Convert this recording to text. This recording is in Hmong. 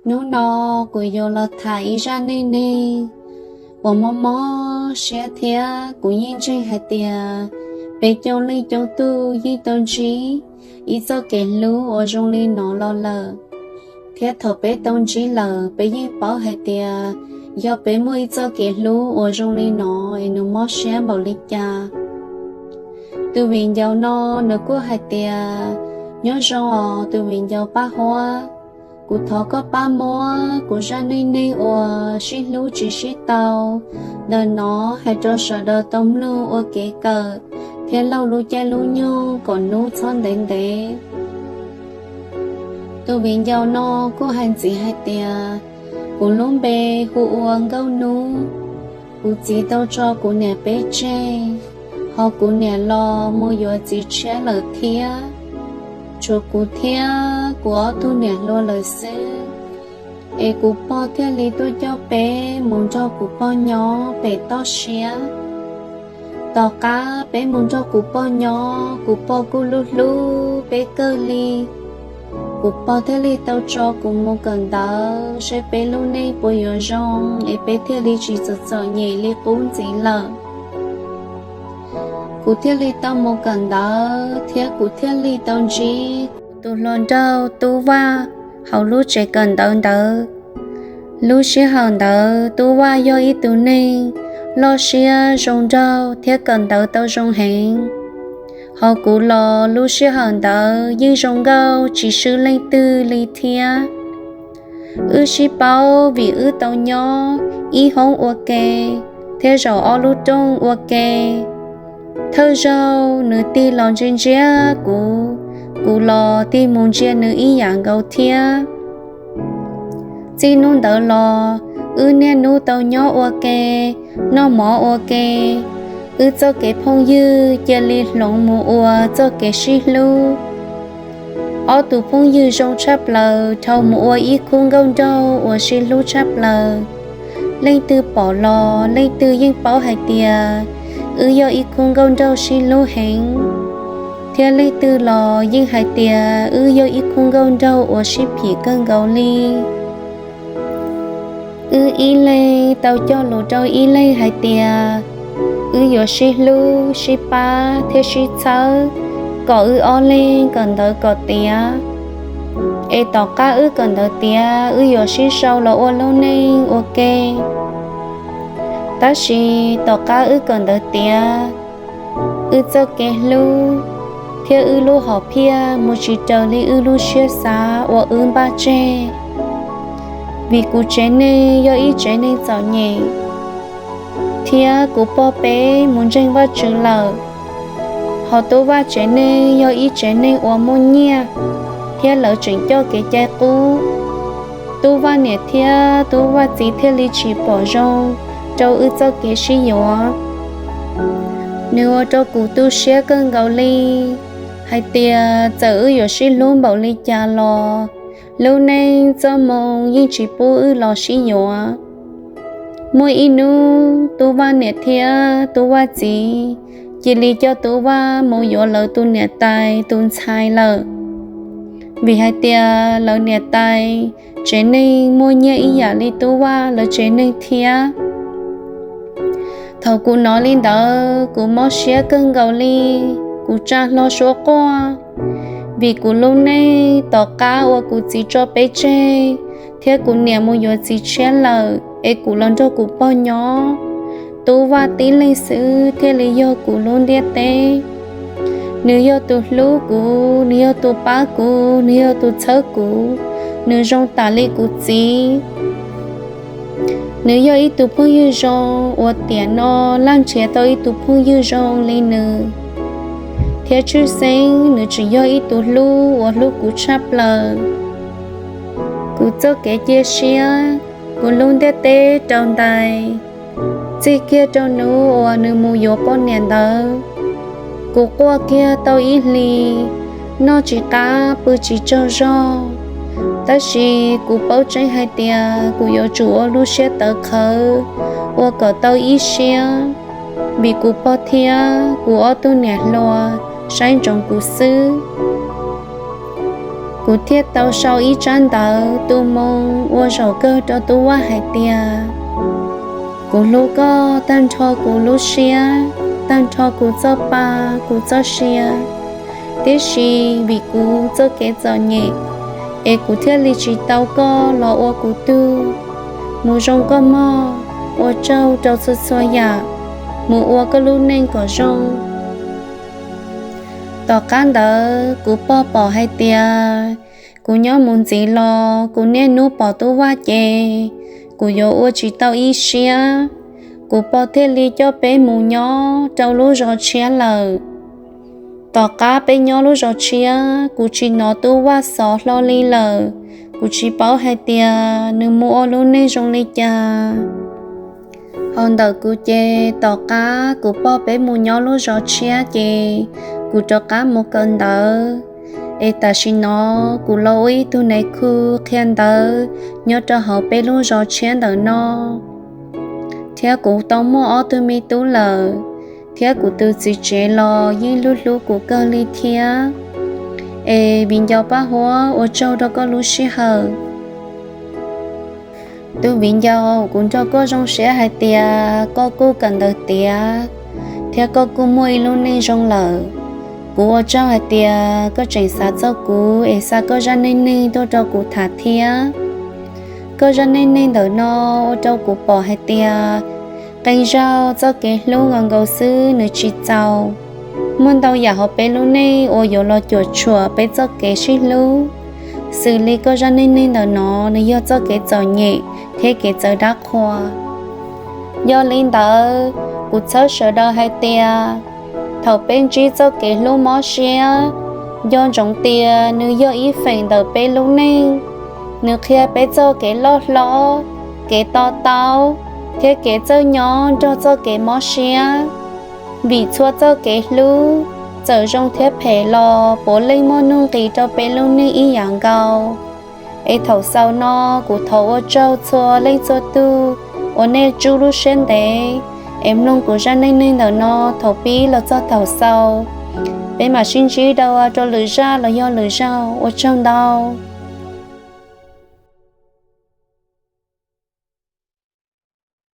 Hnub no kuv yuav los tham ib zaj neej neeg uas mob mob siab thiab kuv yeej ntseeg hais tias peb coob leej coob tug yeej tau ntsib ib txoj kev hlub uas zoo li no los lawm. Thiab thaum peb tau ntsib lawm, peb yeej paub hais tias yog peb muaj ib txoj kev hlub uas zoo li no es nws mob siab npaum li cas. Tus viv ncaus no nws kuj hais tias, nyob zoo os tus viv ncaus Paj Huab, kuv thov koj pab muab kuv zaj neej neeg uas sib hlub tsis sib tau ntawm no hais rau sawv daws tau mloog ua kev kawm thiab laug lub caij lub nyoog kom hnub txhob ntev ntev. Tus viv ncaus no kuj hais ntxiv hais tias, kuv lub npe hu ua Nkauj Hnub. Kuv txiv tau tso kuv niam peb tseg, ho kuv niam los mus yuav txiv tshiab lawm thiab. Tshuav kuv thiab kuv ob tug niam hluas lawm xwb, es kuv pog thiaj li tuaj coj peb mus nrog kuv pog nyob pem toj siab. Tom qab peb mus nrog kuv pog nyob, kuv pog kuj hlub hlub peb kawg li. Kuv pog thiaj li tau tso kuv mus kawm ntawv seb peb lub neej puas yuav zoo es peb thiaj li tsis txom txom nyem li qub ntxiv lawm. Kuv thiaj li tau mus kawm ntawv thiab kuv thiaj li tau ntsib kuv tus hluas nraug Tub Vaj hauv lub tsev kawm ntawv ntawd. Lub sij hawm ntawd Tub Vaj yog ib tug neeg loj siab zoo nraug thiab kawm ntawv tau zoo heev. Ho kuv los lub sij hawm ntawd yeej zoo nkauj tsis swb leej twg li thiab. Wb sib paub vim wb tau nyob ib hoob ua ke thiab zaum ob lub rooj ua ke. Thawj zaug nws tig los ntsia ntsia kuv, kuv los tig mus ntsia nws ib yam nkaus thiab. Txij hnub ntawd los, wb niaj hnub tau nyob ua ke, noj mov ua ke, wb txoj kev phooj ywg cia li hloov mus ua txoj kev sib hlub. Ob tug phooj ywg zoo tshaj plaws dhau mus ua ib khub nkauj nraug uas sib hlub tshaj plaws. Leej twg pom los leej twg yeej paub hais tias wb yog ib khub nkauj nraug sib hlub heev, thiab leej twg los yeej hais tias wb yog ib khub nkauj nraug uas sib phim kawg nkaus li. Wb ib leeg tau cog lus rau ib leeg hais tias wb yuav sib hlub, sib pab thiab sib txhawb kom wb ob leeg kawm ntawv kom tiav, es tom qab wb kawm ntawv tiav wb yuav sib sau los ua lub neej ua ke. Tab sis tom qab wb kawm ntawv tiav, wb txoj kev hlub thiab wb lub hom phiaj mus tsis raws li wb lub siab xav uas wb npaj tseg, vim kuv tsev neeg yog ib tsev neeg txom nyem, thiab kuv pog peb mus ntseeg Vajtswv lawm. Ho Tub Vaj tsev neeg yog ib tsev neeg uas muaj nyiaj, thiab lawv tseem coj kev cai qub. Tub Vaj niam thiab Tub Vaj txiv thiaj li tsis pom zoo rau wb txoj kev sib yuav. Nws ua rau kuv tu siab kawg nkaus li, hais tias txawm wb yuav sib hlub npaum li cas los lub neej txoj moo yeej tsis pub wb los sib yuav. Muaj ib hnub Tub Vaj niam thiab Tub Vaj txiv cia li coj Tub Vaj mus yuav lawv tus niam tais tus ntxhais lawm, vim hais tias lawv niam tais tsev neeg muaj nyiaj ib yam li Tub Vaj lawv tsev neeg thiab. Thaum kuv hnov li ntawd kuv mob siab kawg nkaus li, kuv tsa hlo suab quaj, vim kuv lub neej tom qab uas kuv txiv tso peb tseg thiab kuv niam mus yuav txiv tshiab lawm es kuv los nrog kuv pog nyob, Tub Vaj tib leeg xwb thiaj li yog kuv lub ntiaj teb. Nws yog tus hlub kuv, nws yog tus pab kuv, nws yog tus txhawb kuv, nws zoo tas li kuv txiv. Nws yog ib tug phooj ywg zoo uas tiam no laj nrhiav tau ib tug phooj ywg zoo li nws, thiab tshwj xeeb nws tseem yog ib tug hlub uas hlub kuv tshaj plaws. Kuv txoj kev cia siab, kuv lub ntiaj teb rau ntais, txij kiag rau hnub uas nws mus yuav poj niam ntawd, kuv quaj kiag tau ib hlis, noj tsis qab pw tsis tsaug zog. Tab sis kuv paub tseeb hais tias kuv yuav tsum ua lub siab tawv qhawv ua kom tau ib siab, vim kuv pog thiab kuv ob tug niam hluas saib ntsoov kuv xwb. Kuv thiaj tau sau ib tsab ntawv tu moo ua zaum kawg rau tub Vaj hais tias, kuv hlub koj tag nrho kuv lub siab, tag nrho kuv txoj pa, kuv txoj sia, tiam sis vim kuv txoj kev txom nyem es kuv thiaj li tsis tau koj los ua kuv tug. Mus zoo koj mog, ua tsaug rau txhua txhua yam, mus ua koj lub neej kom zoo. Tom qab ntawd kuv pog pom hais tias kuv nyob mus ntxiv los kuv niaj hnub pom tub Vaj ces kuv yuav ua tsis tau ib siab. Kuv pog thiaj li coj peb mus nyob rau lub zos tshiab lawm. Tom qab peb nyob lub zos tshiab, kuv tsis hnov tub Vaj xov hlo li lawm. Kuv tsis paub hais tias nws mus ua lub neej zoo li cas. Ho ntawm kuv ces tom qab kuv pog peb mus nyob lub zos tshiab ces kuv rov qab mus kawm ntawv, es tam sim no kuv los ua ib tug nais khu qhia ntawv nyob rau hauv peb lub zos tshiab ntawm no, thiab kuv tau muaj ob tug me tub lawm, thiab kuv tus txiv tsev los yeej hlub hlub kuv kawg li thiab. Es viv ncaus Paj Huab, ua tsaug rau koj lub sij hawm. Tus viv ncaus, kuv nrog koj zoo siab hais tias koj kuj kawm ntawv tiav thiab koj kuj muaj ib lub neej zoo lawm. Kuv ua tsaug hais tias koj tseem xav txog kuv es xa koj zaj neej neeg tuaj rau kuv tham thiab. Koj zaj neej neeg ntawm no ua rau kuv pom hais tias qee zaug txoj kev hlub nkaus nkaus xwb nws tsis txaus. Muaj ntau yam hauv peb lub neej uas yuav los cuam tshuam peb txoj kev sib hlub, xws li koj zaj neej neeg ntawm no nws yog txoj kev txom nyem thiab kev txawv dab qhuas. Yog li ntawd, kuv txhawb sawv daws hais tias thaum peb ntsib txoj kev hlub mob siab, nco ntsoov tias nws yog ib feem ntawm peb lub neej. Nws qhia peb txoj kev loj hlob, kev to taub, thiab kev txawj nyob nrog txoj kev mob siab. Vim txhua txoj kev hlub, txawm zoo thiab phem los puav leej muaj nuj nqis rau peb lub neej ib yam nkaus. Es thaum xaus no, kuv thov ua tsaug txhua leej txhua tug uas nej tsub lub siab ntev es mloog kuv zaj neej neeg ntawm no thaum pib los txog thaum xaus. Peb mam sib ntsib dua rau lwm zaj los yog lwm zaug. Ua tsaug ntau.